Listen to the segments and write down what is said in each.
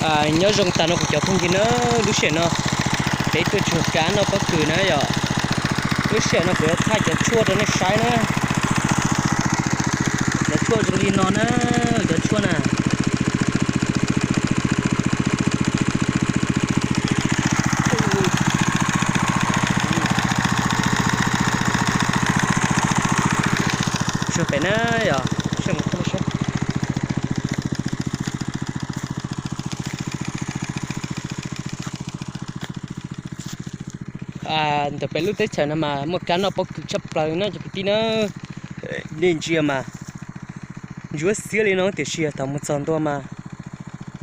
Nyob zoo tag no kuv cov phooj ywg na, lub sij hawm no peb tuaj tsuag kab noj pob kws na yom. Lub sij hawm no kuv yuav thaij cov tshuaj rau nej saib na. Cov tshuaj zoo li no na, cov tshuaj na. Tsuag pem na yom, seb mus tuaj seb. Ntawm pem lub teb chaws no mas muaj kab noj pob kws tshaj plaws na cov kwv tij na. Nej ntsia mas ntsuab xiab li no tiam sis thaum mus txog ntua mas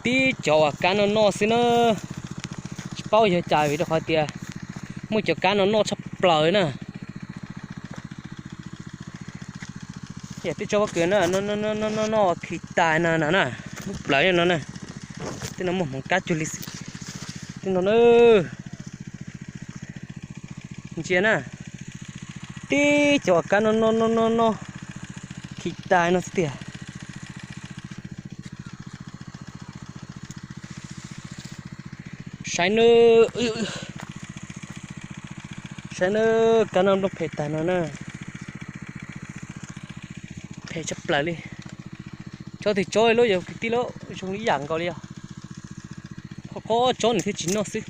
tib cov uas kab noj noj xwb na. Tsis paub yog cas vim rau qhov tias muaj cov kab no noj tshaj plaws na. Yog tib tsob pob kws na, noj noj khi tas no na, lub plawv no na. Tej no muaj hmoov kab cuag li xwb. Tej no na, ntsia na, tib cov kab noj noj noj noj noj khi tas no xwb tiag. Saib na, saib na, kab noj noj phem tag no na. Phem tshaj plaws li. Tsob twg tsob lub yog kwv tij lub zoo ib yam nkaus li os. Ho qo tsob nws thiaj tsis noj xwb.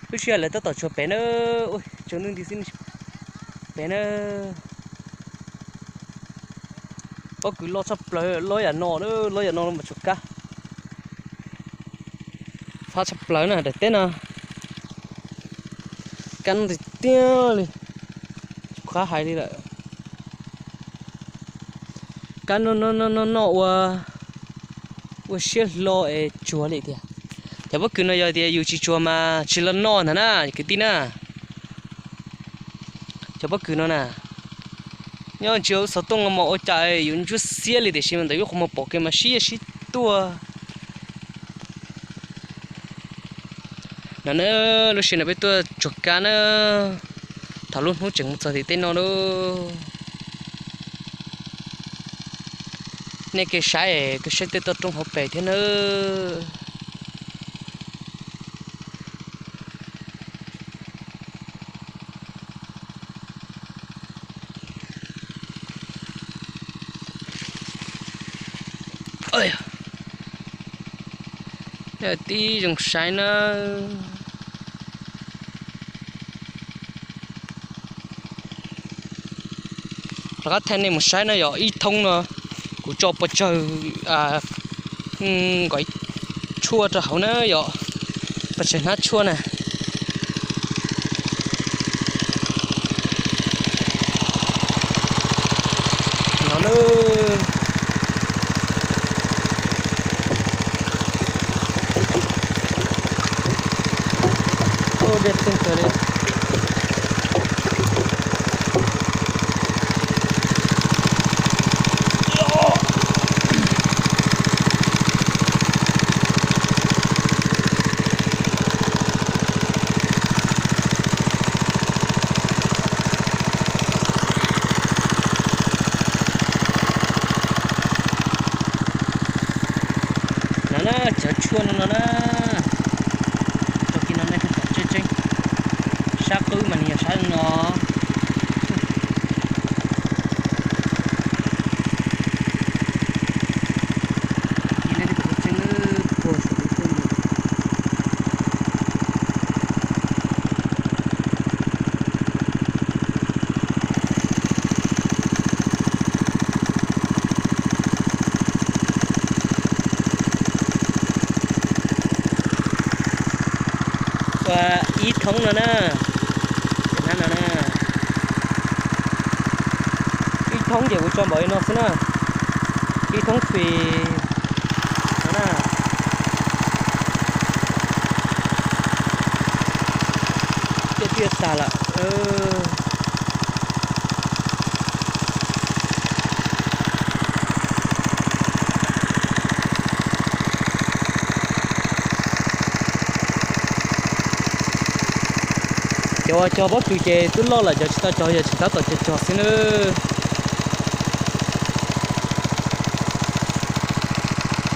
Lub sij hawm lawv tab tom tsuag pem na, tsuag nti xwb pem na. Pob kws loj tshaj plaws, loj yam no, loj yam no mas tsuag kab. Fab tshaj plaws na daim teb no. Kab noj tiag tiag li, tsis qab hais li lawm. Kab noj noj noj noj ua, ua siab hlo es tsuag li tiag. Cov pob kws no yog tias yus tsis tsuag mas tsis los noj ntag na kwv tij na. Cov pob kws no na, nyob ntsia lub xov tooj no mas ua cas yuav ntsuab xiab li tiam sis mas ntawm lub qhov muag pom kev mas sib sib tuag. No na, lub sij hawm no peb tuaj tsuag kab na, thaum lub hnub tseem mus txog tim tej no lawm. Nej ke saib, ke saib tej toj roob hauv pes thiab nawb. Tib zoo saib na. Rov qab thaij nej mus saib na yog ib thoob no, kuv tso pes tsawg nkaus tshuaj rau hauv na yom, pes tsawg hnab tshuaj na. No na. Ua dej tseej kawg li. No na, cov tshuaj no no na, tag kis no nej pom tseeb tseeb, sab qwb mas nws yog sab no. Tag kis nej pom tseeb puag saum lub tuaj mus. Ua ib thoob no na, hnab no na, ib thoob ces kuv tso npaum li no xwb na, ib thoob fis no na. Tiaj tiaj tas lawm. Cov uas cog pob kws ces twb loj lawm, cov tsis tau cog yog tseem tab tom cog cog xwb nawb.